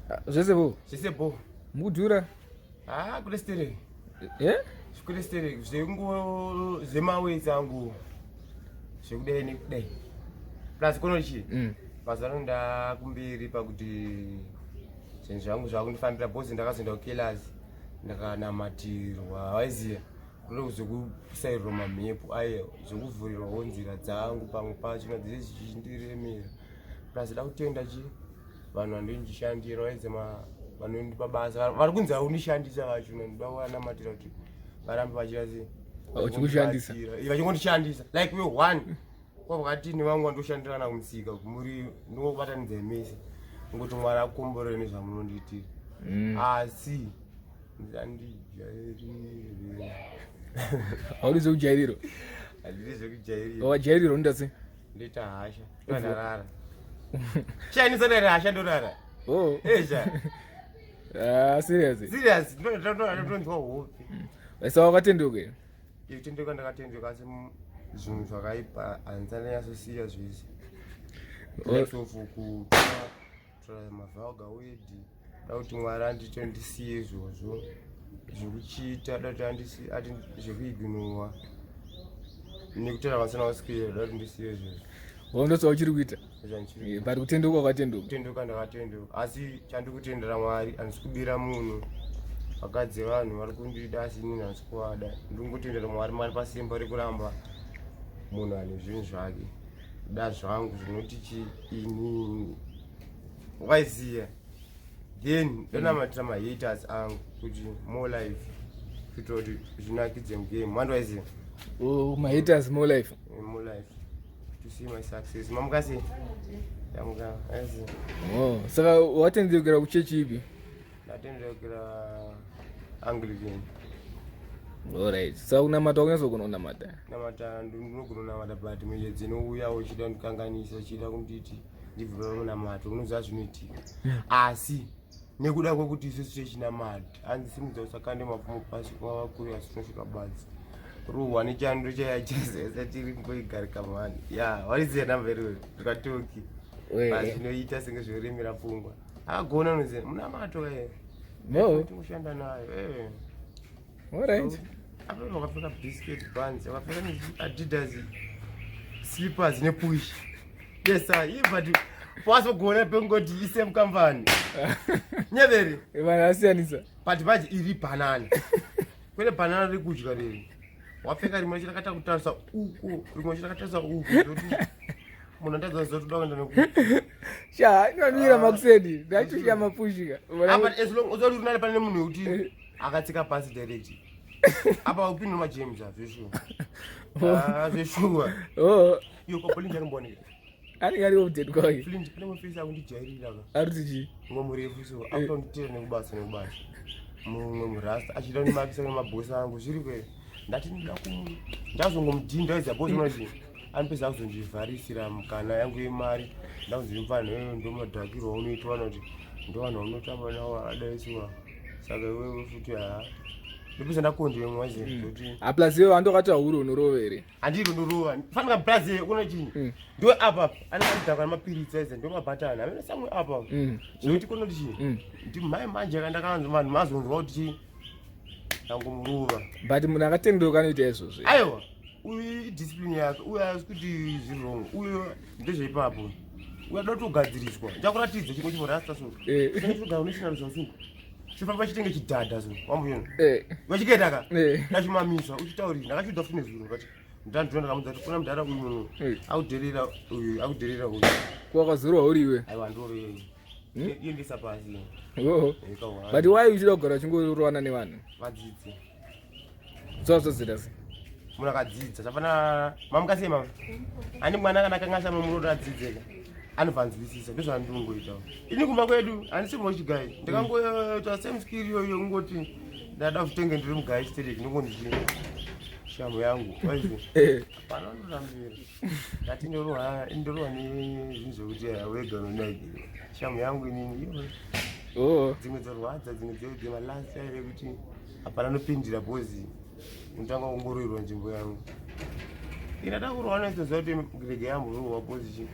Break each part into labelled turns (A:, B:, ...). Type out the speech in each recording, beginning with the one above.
A: Ah, zvese bo
B: Zvese bo.
A: Mukudhura.
B: Ah, kule sterek.
A: Eh?
B: Kule sterek zvengo zvemawetsi angu. Zvekudai nekudai. Plus kuno chi? Mazuva ano ndakumberi pakuti zvinhu zvangu zvakundifambira boss ndakazoenda kukelasi ndakanamatirwa waiziva kuno zvekusairirwa mamhepo aye zvekuvhurirwawo nzira dzangu pamwe pacho nadzese zvichindiremera plus da kutenda chi vanhu vandindishandira vaidze vanondipa basa vari kunzi aundishandisa vacho ndoda kuvanamatira kuti varambe vachiita sei
A: vachikushandisa
B: vachingondishandisa like we one kwavakati nevangu vandoshandirana kumusika muri ndingokubatanidzai mese ngokuti mwari akomborere nezvamunondiitira asi ndandijairire.
A: Haudi zvekujairirwa?
B: Handidi zvekujairirwa.
A: Wajairirwa unoita sei?
B: Ndoita hasha. Ndarara. Shainisa ndari hasha ndorara.
A: Oh.
B: Esha.
A: Ah, serious.
B: Serious. Ndonzwa hope.
A: Saka wakatendeuka here?
B: Kutendeuka ndakatendeuka asi zvinhu zvakaipa handisati ndanyasosiya zvese. Sofu kutora mavhalga wedi da kuti Mwari andite ndisiye izvozvo zvekuchita da kuti ati zvekuignowa nekutora vasina kuswera da kuti ndisiye izvozvo.
A: Wandoswa uchiri kuita? But kutendeuka wakatendeuka.
B: Kutendeuka ndakatendeuka asi chandikutendera Mwari handisi kubira munhu. Vakadzi vanhu vari kundida asi inini handisi kuvada. Ndingotendera Mwari Mwari pasimba rekuramba munhu ane zvinhu zvake. Da zvangu zvinoti chi inini waiziya then ndonamatira mahaters angu kuti more life kuitira kuti zvinakidze mugame mandi waiziya.
A: Oh, mahaters more life.
B: More life to see my success. Mamukasi yamuka aiziya.
A: Oh, saka watendeukira kuchechi ipi?
B: Ndatendeukira Anglican.
A: Alright. Saka kunamata wakunyatsogona kunamata?
B: Namata ndinogona kunamata but miedzo inouya uchida kundikanganisa uchida kunditi ndibve pamunamato unoziva zvinoitika. Asi nekuda kwekuti isusu techinamata hanzi simudza usakande mapfumo pasi kuva vakuru asi tinosvika badzi rohwa nechando chaya chese tiri ngoigarika mhani ya wariziya namba iriwe ndikatoki asi zvinoita senge zvinoremera pfungwa akagona unoziva munamato kaye
A: No.
B: tinoshanda nayo eh.
A: Alright.
B: Apa wakapfeka biscuit buns, wakapfeka Adidas slippers nepush. Yes sir, iye but wasogona pengoti isame company. Nyeveri.
A: Vanhu asiyanisa.
B: But manje iri banana. Kwete banana riri kudya riri. Wapfeka rimwe racho rakata kutarisa uko, rimwe racho rakatarisa uko. Zvoti munhu andazoziva kuti uda kuenda nekupi.
A: Sha, inomira makuseni. Ndachosha mapushika.
B: Apa as long uzoti unale pane munhu wekuti akatsika pasi direct. Apa upindura maJames azveshuwa. Ah, zveshuwa.
A: Oh,
B: Iyo ko Bolinja anombooneka.
A: anenge ari update kwake.
B: Bolinja pane mufesi akundijairira ka.
A: Ari kuti chii?
B: Mumwe murefu so akutonditira nekubasa nekubasa. Mumwe murasta achida kundimakisa nemabhosi angu zviri kwe. Ndati ndida kumu ndazongomudhinda aiza bosi manje. Anopedza kuzondivharisira mukana yangu yemari. Ndakuzi mfana iwewe ndo madhakirwo aunoitwa noti ndo vanhu vaunotamba navo akadaisiwa. Saka iwewe futi haa. Ndopedza ndakondemwa manje kuti
A: Ah, plus iwe wandokati hauri unorova here?
B: handiri ndorova fanika brazil kuna chinyi ndo apa anenge adhakwa nemapiritsi aiza ndo mabhatani amene samwe apa zvekuti kunoti chii ndi mai manje ka ndakanzwa vanhu mazonzwa kuti chii ndangomurova
A: But munhu akatendeuka anoita izvozvo.
B: aiwa uyu idiscipline yake uyu asi kuti zviri wrong uyu ndezveipapo uyu ada kutogadziriswa ndichakuratidza chimwe chimorasta so chogara unesina zvasungu chifamba chitenge chidhadha so wamboona wachiketa ka ndachimamisa uchitaurira ndakachiudza futi nezuro ndikati ndandiro ndakamudza kuti kuna mudhara uyu munhu akudherera uyu akudherera uyu
A: Kwakazorwa uri iwe.
B: aiwa ndove iendesa pasi.
A: Oh. But why uchida kugara uchingorowana nevanhu?
B: Vadzidzi.
A: Zvazvozita sei?
B: Munhu akadzidza zvafana mamukasei mama ani mwana kana akanga asama murodo adzidzeka anobva anzwisisa ndozvandinongoita ini kumba kwedu handisi mochigai ndikangoita same skill iyoyo kungoti ndada kuzvitenge ndiri mugai chitereki ndongondii shamu yangu hapana ndorambira ndati ndorohwa ndorohwa nezvinhu zvekuti wega unonakirwa shamu yangu inini iyoyo.
A: Oh.
B: Dzimwe dzorwadza dzimwe dzemalasi aive kuti hapana anopindira bhozi unotanga kuongororwa nzvimbo yangu inada kurohwa naitoziva kuti rege yamborohwa bhozi chi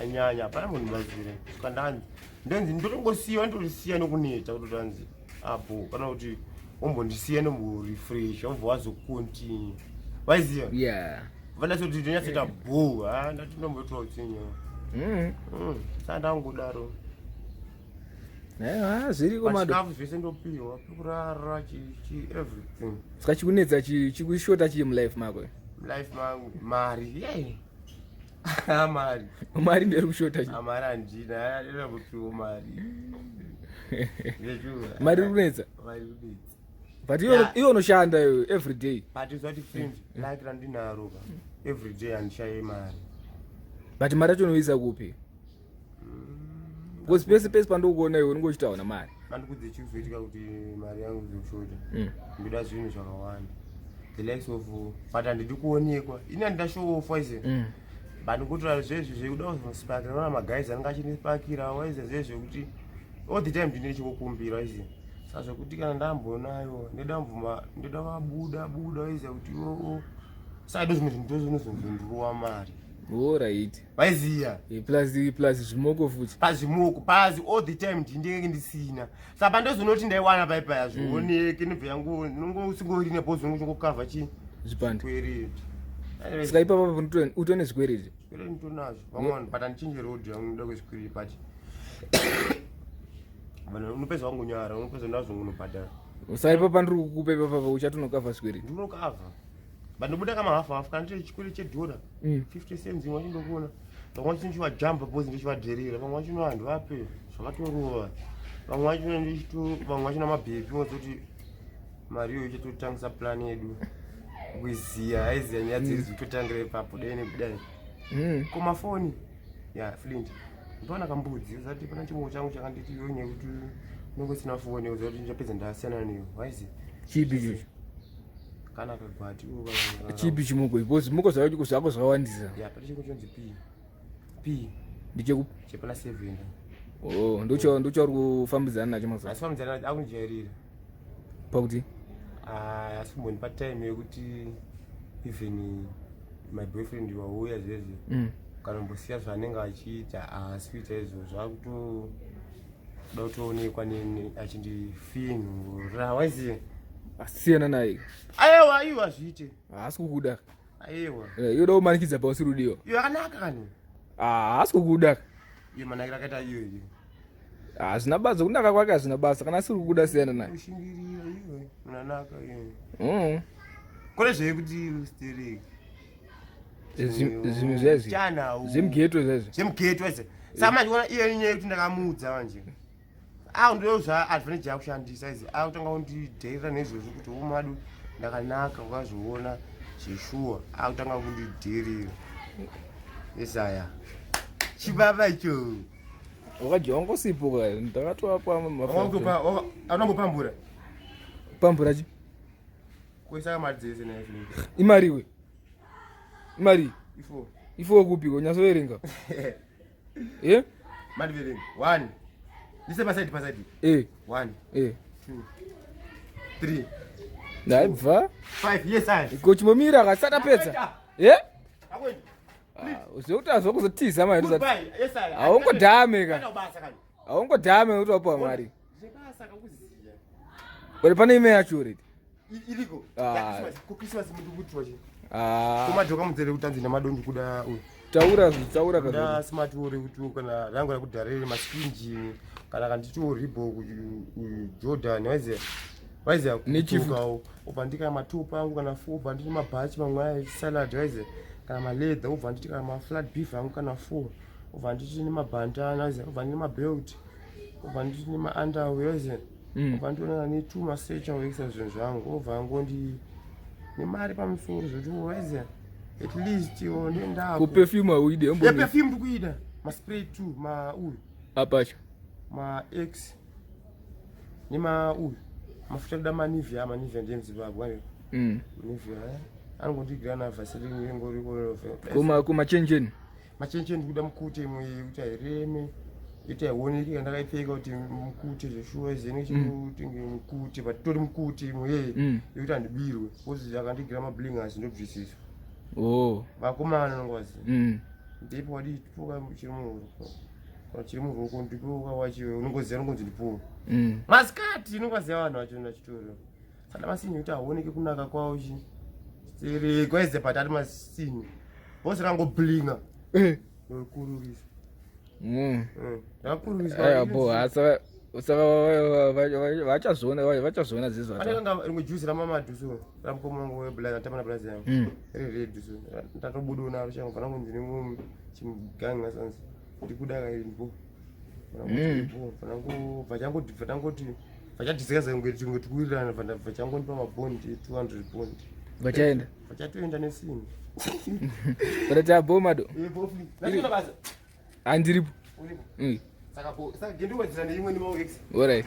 B: anyanya hapana munhu mazire svika ndanzi Ndonzi ndotongosiya, ndotosiya nokuneta kuti anzi apo kana kuti ombondisiya, ndomborefresh, obva wazocontinue, waiziva?
A: Yeah.
B: Vandatsoti ndonyatsoita bho. Ha, ndati ndomboitwa utsinye. Saka ndangodaro.
A: Aiwa, zviriko mado.
B: Pachikafu zvese ndopiwa, pekurara, chi everything.
A: Saka chikunetsa, chikushota chii mulife mako?
B: Life mangu mari, yei, mari.
A: Mari nderi kushota chi?
B: Ah, mari handina, ndinambopiwa mari.
A: Mari iri kunetsa?
B: Mari kunetsa.
A: But iwe iwe unoshanda iwe every day.
B: But uzati friend like randinaro ka, every day handishaye mari.
A: But mari yacho unoisa kupi? Because pese pese pandokuona iwe unenge uchitaura mari.
B: Mandikudze chikuzoitika kuti mari yangu izoshota. Ndoda zvinhu zvakawanda, the likes of, but handidi kuonekwa ini, handida show off, waize. But ndikutora zvezvi zvekuda kuzosipakira, ona maguys anenge achindispakira, waize, zvezvekuti all the time ndine chikukumbira, waize. Saka zvekuti kana ndambonayo, ndoda mvuma, ndoda vabuda buda, waize, kuti oo, saka ndo zvimwe zvinhu ndozvinozonzondirowa mari.
A: Alright.
B: Waiziya?
A: Plus zvimoko futi.
B: Pazvimoko pazi all the time ndinenge ndisina, saka pandozonoti ndaiwana paipaya zvioneke, ndobva yangu nongosingorine bhozi nongokavha chi
A: Zvipande.
B: Zvikwereti.
A: Saka ipapo utone zvikwereti?
B: Zvikwereti nditonazvo vamwe, but handichinje road yangu ndoda kwezvikwereti, but vanhu unopedza wangonyara, unopedza ndazongunobhadhara.
A: Saka ipapa ndiri kukupa ipapapa, uchatonokavha zvikwereti?
B: Ndinokavha, but ndobuda kama hafu hafu, kana ndiri chikwereti chedhora 50 cents imwe achindokuona, vamwe vacho ndichivajamba bhozi, ndichivadherera, vamwe vacho vanhu vape zvakatorova, vamwe vacho ndichito, vamwe vachona mabhepi ozoti mari iyoyo ichatotangisa plan yedu kuziya, aiziya nyaya dzedu dzikutotangira ipapo, dai nekudai. Komafoni ya Flint, ndipana kambudzi uzati pana chimwe changu chakanditi iwe nekuti unenge usina foni, uzati ndichapedza ndasiyana neyo, waizi.
A: Chipi ichocho?
B: Kana kagwati.
A: Chipi chimoko? Because zvimoko zvako zvako zvakawandisa.
B: Ya, pane chimwe chonzi p p.
A: Ndechekupi?
B: Chepana 7.
A: Oh, ndochauri kufambidzana nacho mazuva?
B: Asi fambidzana, akundijairira.
A: Pakuti?
B: Ah, asi kumbonipa time yekuti even my boyfriend wauya zvezvo, kana mbosiya zvaanenge achiita, haasi kuita izvozvo, akutoda kutoonekwa neni achindifinhura, waiziva?
A: Asiyana naye.
B: Aiwa, iwa zviite.
A: Haasi kukuda.
B: Aiwa.
A: Iwe da kumanikidza pausiri kudiwa.
B: Iyo yakanaka kani.
A: Ah, haasi kukuda.
B: Iyo manakiro akaita iyo iyo.
A: Hazvina basa, kunaka kwake hazvina basa, kana asiri kukuda siyana naye.
B: Kushingirira iwe unanaka iwe. Kune zvekuti stereki.
A: Zvinhu zvezvi
B: Chana.
A: Zvemugeto zvezvi.
B: Zvemugeto ese. Saka manje ona iye nyaya yekuti ndakamuudza manje. Ah, ndiyo zva advantage yakushandisa izi. Akutanga kundidherera nezvozvo kuti umadu ndakanaka, ukazviona zveshuwa, akutanga kundidherera. Isaya. Chibaba icho.
A: Wakadya wangosipo ka, ndakatoapa.
B: Wangopa, anongopambura.
A: Pambura chi?
B: Kuisa mari dzese naye.
A: Imari iwe, imari.
B: Ifo.
A: Ifo kupi? Unyatsoverenga e.
B: Mandiverenga. 1. Ndise paside paside. 1. 2. 3.
A: Ndaibva.
B: 5. Yes, I.
A: Kochimomira kasatapedza e.
B: Akweni.
A: Zvekuti azwa kuzotiza mari.
B: Goodbye. Yes, I.
A: Haungodhame ka.
B: Kana basa kani.
A: Haungodhame kuti wapiwa mari.
B: Zvebasa kakuziya.
A: Uri pane ime yacho already?
B: Iriko.
A: Ah.
B: Ya Christmas, ku Christmas mundu kutwa chi.
A: Ah,
B: Kumadhoka mudzere kutanzi nemadondi kuda uyu.
A: Taura, taura.
B: Kuda
A: kazo
B: smart uri kuti kana rangu rakudharere mascreen, kana kanditiwo Reebok Jordan, waiziya? Waiziya?
A: Nechifu.
B: Kutukawo. Ubva ndika matupa angu kana 4, ubva nditi mabhachi mamwe aya salad, waiziya? Kana maleather, ubva nditi kana maflat beef angu kana 4, ubva nditi nemabhandana, waiziya? Ubva ndine mabelt, ubva nditi nemaunderwear, waiziya? Ubva ndionana netu masecha wekisa zvinhu zvangu, obva angondi nemari pamusoro zvoti waiziya, at least iwo ndendako.
A: Kuperfume hauide?
B: Yeperfume ndikuida, maspray two, ma uyu.
A: Apacho.
B: Ma x nema uyu mafuta kuda manivia, manivia ndemuZimbabwe ane. Manivia aya anongondigira na vaseline ingoriko.
A: Kuma kumachenjeni?
B: Machenjeni ndikuda mukute imwe yekuti haireme, yekuti haioneki kana ndakaipfeka kuti mukute zveshuwa izene chikutinge mukute, but tori mukute imwe yeye yekuti handibirwe, because akandigira mablingers ndobvisiswa.
A: Oh.
B: Vakomana nongovaziva. Ndipo wadii tuka chiri muhuro. Chiri muruoko ndipo wachiwe unongoziva unongonzi ndipowo. Masikati unongoziva vanhu vacho vachitori. Saka masini kuti aoneke kunaka kwawo chi. Siri kwaize patati masini. Bose rangoblinga. Nokururisa. Ndakururisa.
A: Aya bo asa saka vachazviona vachazviona zizwa.
B: Pane kanga rimwe juice ramama duso ramukoma wangu weblaza nditamba nablaza yangu. Riri red duso. Ndatobuda naro changu panangu ndine mumwe chimuganga sanzi. Ndikuda kaimbo. Panangu bva vachadiscussa kunge tinge tikuwirirana vachangondipa mabhondi 200 bond.
A: Vachaenda.
B: Vachatoenda nesini.
A: But abo mado.
B: Ndachona basa.
A: Andiripo.
B: Uripo. Saka bo saka gendiwedzera neimwe nemax.
A: Alright.